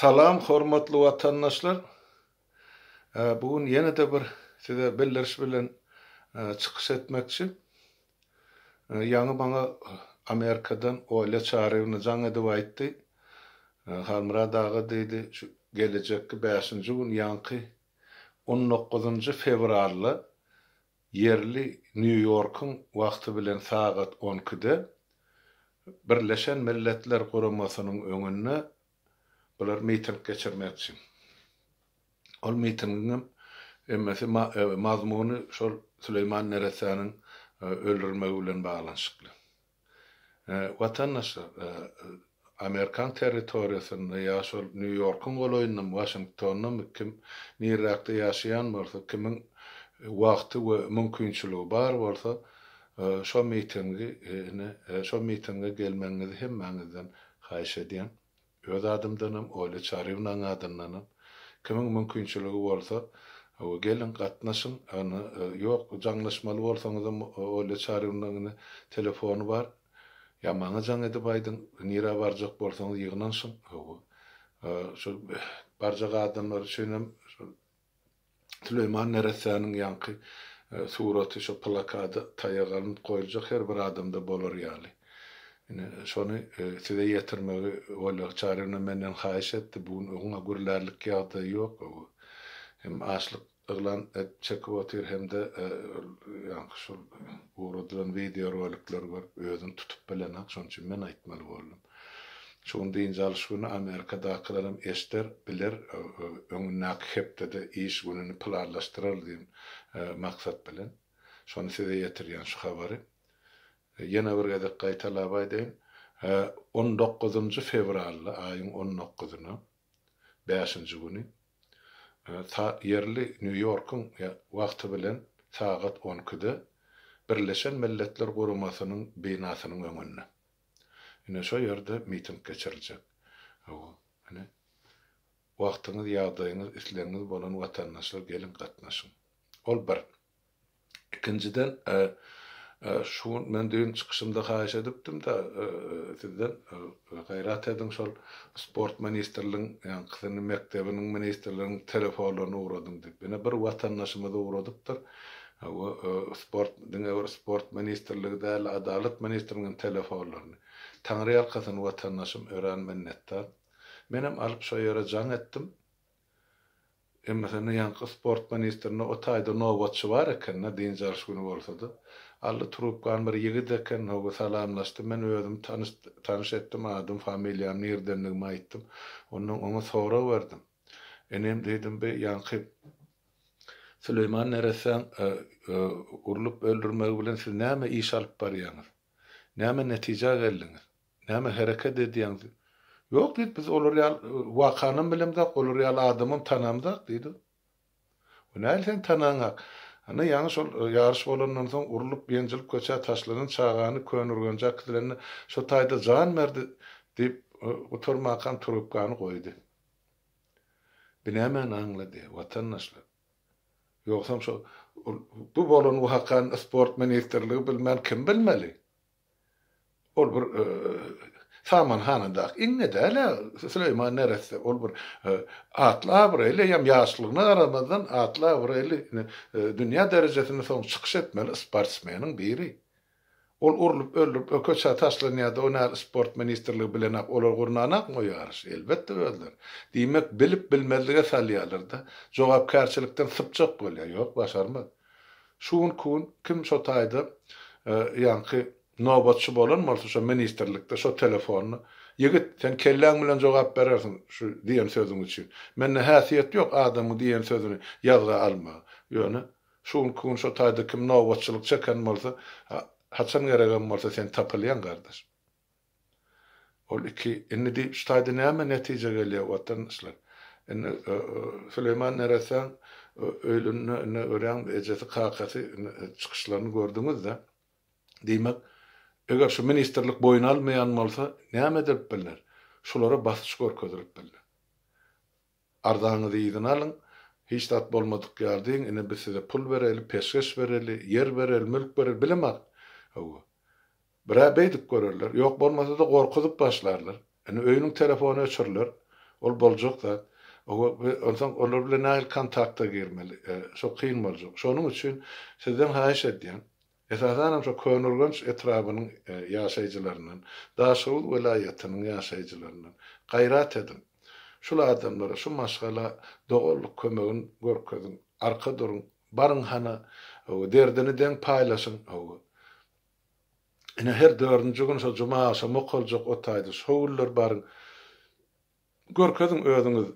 Salam hormatly watandaşlar. Bu gün ýene-de bir size bildiriş bilen çykyş etmekçi. Ýaňy maňa Amerikadan Olýa Çaryýewna jaň edip aýtdy. Halmyrat aga diýdi, şu gelejekki bäşinji gün ýaňky on dokuzynjy fewralda ýerli Nýu-Ýorkuň wagty bilen sagat on ikide Birleşen Milletler Guramasynyň öňünde bular miting geçirmekçi. Ol mitingiňem hemmesi mazmuny şol Süleýman neressäniň öldürilmegi bilen baglanyşykly. Watandaşlar, Amerikan territoriýasynda ýa şol Nýu-Ýorkuň golaýyndamy, Waşingtondamy kim nirräkde ýaşaýan bolsa, kimiň wagty we mümkinçiligi bar bolsa, şo mitingi ine, şo mitinge gelmegiňizi hemmäňizden haýyş edýän. Öz adymdanam, Olýa Çaryýewnaň adyndanam. Kimiň mümkinçiligi bolsa, geliň, gatnaşyň. Ony, ýok, jaňlaşmaly bolsaňyzam Olýa Çaryýewnaň ine telefony bar. Ýa maňa jaň edip aýdyň, nirä barjak bolsaňyz ýygnanyşyň. Hawa. Şu barjak adamlar üçinem şu Süleýman neressäniň ýaňky suraty şo plakada taýak alnyp goýuljak her bir adamda bolar ýaly. Ine, şony size ýetirmegi Olýa Çaryýewna menden haýyş etdi. Bu gün oňa gürlärlik ýagdaýy ýok. Hem açlyk yglan çekip otyr hem-de ýaňky şol ugradylan wideorolikleri görüp özüni tutup bilenok. Şonuň üçin men aýtmaly boldum. Şu gün dynç alyş güni Amerikadakylaram eşder, biler, öňündäki hepdede iş gününi planlaşdyrar diýen maksat bilen şony size ýetirýän şu habary. Ýene bir gezek gaýtalap aýdaýyn, on dokuzynjy fewralda, aýyň on dokuzyna, bäşinji güni, ýerli Nýu-Ýorkuň wagty bilen sagat on ikide Birleşen Milletler Guramasynyň binasynyň öňünde. Ine şo ýerde miting geçiriljek. Hawa, ine, wagtyňyz, ýagdaýyňyz, islegiňiz bolan watandaşlar geliň gatnaşyň. Ol bir. Ikinjiden, şu gün men düýn çykyşymda haýyş edipdim-de sizden, gaýrat ediň şol sport ministrligiň ýaňkysyny, mekdebiniň ministrliginiň telefonlaryny ugradyň diýip. Ine bir watandaşymyz ugradypdyr. Hawa, sport, diňe bir sport ministrligi däl, adalat ministrliginiň telefonlaryny. Taňryýalkasyn watandaşym, örän minnetdar. Menem alyp şo ýere jaň etdim. Emma ýaňky sport ministrinde o taýda nobatçy bar eken-de, dynç alyş güni bolsa-da. Aldy trubkany bir ýigit eken, hawa, salamlaşdy. Men özümi tanyş, tanyş etdim, adym, familiýam, nirdendigimi aýtdym. Ondan oňa sorag berdim. Inim, diýdim, bi ýaňky Süleýman neressäň urlup öldürmegi bilen siz näme iş alyp barýaňyz? Näme netijä geldiňiz? Näme hereket edýäňiz? Ýok diýdi, biz olar ýaly wakanam bilemzok, olar ýaly adamam tanamzok diýdi. O nähili sen tanaňak? Ana ýaňy şol ýaryş bolandan soň urlup, ýenjilip köçä taşlanan çagany Köneürgenje äkidilende şo taýda jan berdi diýip gutarmakam trubkany goýdy. Bi nämäni aňladýar, watandaşlar? Ýogsam şo bu bolan wakany sport ministrligi bilmän kim bilmeli? Ol bir samanhanadaky iňňe däl-ä Süleýman neresse, ol bir atly-abraýly, hem ýaşlygyna garamazdan atly-abraýly, dünýä derejesinde soň çykyş etmeli sportsmeniň biri. Ol urlup öldürip köçä taşlanýada o näl sport ministrligi bilenak olar gurnanakmy o ýaryşy elbetde özleri. Diýmek bilip bilmezlige salýalarda jogapkärçilikden sypjak bolýa ýok başarmaz. Şu günki gün kim şo taýda ýaňky nobatçy bolan bolsa şo ministrlikde şo telefonda ýigit sen kelläň bilen jogap berersiň şu diýen sözüň üçin. Mende häsiýet ýok adamyň diýen sözüni ýazga almaga. Ýöne Şu günki gün şo taýda kim nobatçylyk çeken bolsa, haçan geregem bolsa sen tapylýaň gardaş. Ol iki, indi diýip şu taýda näme netije gelýär watandaşlar? Indi Süleýman neressäň öýlünde indi görýäň ejesi kakasy çykyşlaryny gördüňiz-de. Diýmek, eger şu ministrlik boýun almaýan bolsa näme edilip bilner? Şulara basyş görkezilip bilner. Arzaňyzy yzyna alyň, hiç zat bolmadyk ýaly diýiň, ine biz size pul bereli, peşgeş bereli, ýer bereli, mülk bereli, bilemok. Hawa. Bir-ä beýdip görerler, ýok bolmasa-da gorkuzyp başlarlar. Ine öýüniň telefony öçüriler. Ol boljak zat. Onsoň olar bilen nähili kontakta girmeli? Şo kyn boljak. Şonuň üçin sizden haýyş edýän, esasanam şo Köneürgenç etrabynyň ýaşaýjylaryndan, Daşoguz welaýatynyň ýaşaýjylaryndan gaýrat ediň. Şul adamlara, şu maşgala doganlyk kömegini görkeziň, arka duruň, baryň hana, derdini deň paýlaşyň. Ine her dördünji gün şo juma agşamy okaljak o taýda şo günler baryň. Görkeziň özüňiz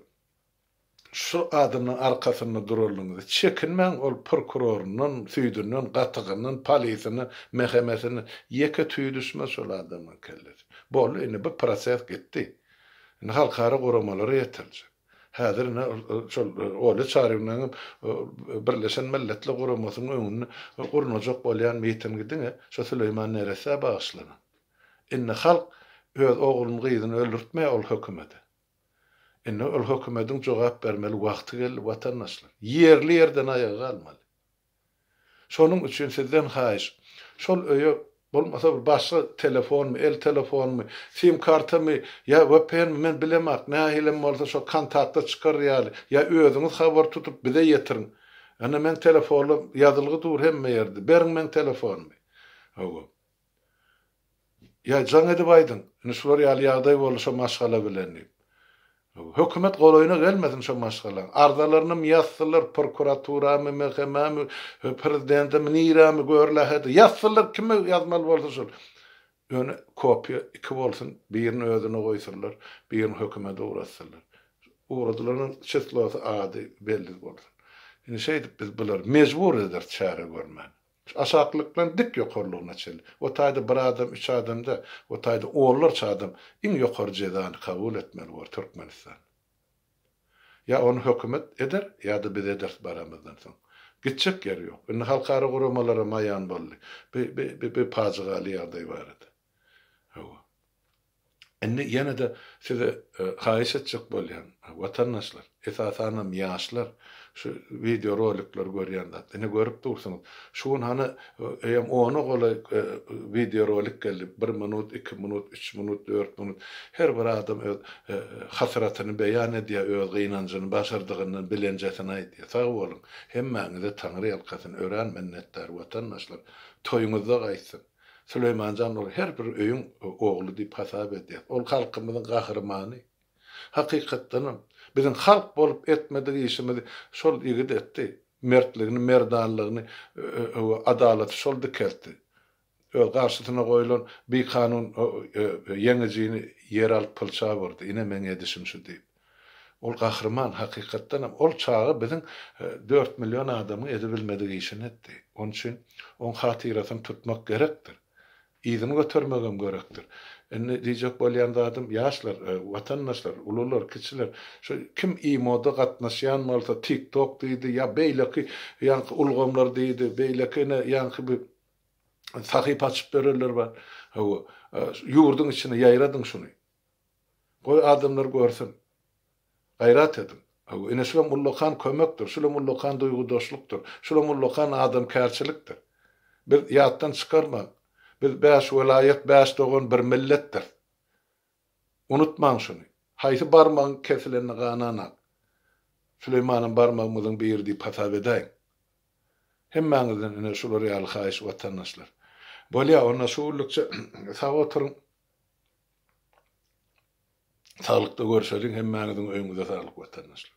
şu adamlaň arkasynda duranlygyňyzy. Çekinmäň ol prokuroryndan, süýdünden, gatygyndan, polisine, MHM-sinden ýeke tüý düşmez şol adamlaň kellesi. Boldy indi bu proses gitdi. Indi halkara guramalara ýetirijek. Häzir ine şol Olýa Çaryýewnaňam Birleşen Milletler Guramasynyň öňünde gurnajak bolýan mitingi diňe şo Süleýman neressä bagyşlanan. Indi halk öz ogluny gyzyny öldürtmeýär ol hökümede. Indi ol hökümediň jogap bermeli wagty geldi watandaşlar. Ýerli ýerden aýaga galmaly. Şonuň üçin sizden haýyş, şol öýe bolmasa bir başga telefonmy, el telefonmy, sim kartamy ýa vpn-mi men bilemak, nähilem bolsa şo kontakta çykar ýaly, ýa özüňiz habar tutup bize ýetiriň. Ine meň telefonum ýazylgy dur hemme ýerde, beriň meň telefonymy. Hawa. Ýa jaň edip aýdyň, indi şular ýaly ýagdaý boldy şo maşgala bilen diýip. Hökümet golaýyna gelmesin şo maşgalaň. Arzalarynam ýazsynlar prokuraturamy, MHM-mi, prezidentemi, nirämi görlähede. Ýazsynlar kime ýazmaly bolsa şol. Ýöne kopiýa iki bolsun, birini özüne goýsunlar, birini hökümete ugratsynlar. Ugradylanyň çislosy, ady belli bolsun. Indi şeýdip biz bulary mejbur ederis çäre görmän. Şu aşaklykdan dik ýokarlygyna çenli. O taýda bir adam, üç adam däl, o taýda onlarça adam iň ýokary jezany kabul etmeli bor Türkmenistan. Ýa ony hökümet eder, ýa-da biz ederis baramyzdan soň. Gitjek ýeri ýok. Indi halkara guramalaram aýan boldy. Bi, bi, bi, bi pajygaly ýagdaý barada. Hawa. Indi ýene-de size haýyş etjek bolýan, watandaşlar, esasanam ýaşlar, şu wideo rolikleri görýän zat, ine görüp dursuňyz, şu gün hany eýýäm ona golaý wideo rolik geldi, bir minut, iki minut, üç minut, dört minut, her bir adam öz hasratyny beýan edýär, öz gynanjyny, başardygyndan bilenjesini aýdýar. Sag boluň, hemmäňize Taňry ýalkasyn, örän minnetdar watandaşlar, toýuňyzda gaýtsyn. Süleýmanjan ol her bir öýüň ogly diýip hasap edýäs. Ol halkymyzyň gahrymany. Hakykatdanam, biziň halk bolup etmedik işimizi şol ýigit etdi. Mertligini, merdanlygyny, adalaty şol dikeltdi. Öz garşysyna goýlan bikanun ýeňijini ýere alyp pylçap urdy. Ine meň edişim şu diýip. Ol gahryman, hakykatdanam, ol çaga biziň dört million adamyň edibilmedik işini etdi. Onuň üçin oň hatyrasyny tutmak gerekdir. Yzyny götermegem gerekdir. Indi diýjek bolýan zadym, ýaşlar, watandaşlar, ulular, kiçiler, şu kim imo-da gatnaşýan bolsa, TikTok diýdi, ýa beýleki ýaňky ulgamlar diýdi, beýleki ine ýaňky bir sahypa açyp berenler bar. Hawa, ýurduň içine ýaýradyň şuny. Goý adamlar görsün. Gaýrat ediň. Hawa, ine şulam ullakan kömekdir, şulam ullakan duýgudaşlykdyr, şulam ullakan adamkärçilikdir. Biz ýatdan çykarmaň, biz bäş welaýat, bäş dogan bir milletdiris. Unutmaň şuny. Haýsy barmagyň kesilenini gananak. Süleýmanam barmagymyzyň biri diýip hasap edäýiň. Hemmäňizden ine şular ýaly haýyş watandaşlar. Bolýa, onda şu günlükçe sag oturyň. Saglykda görşeliň hemmäňiziň öýüňize saglyk watandaşlar.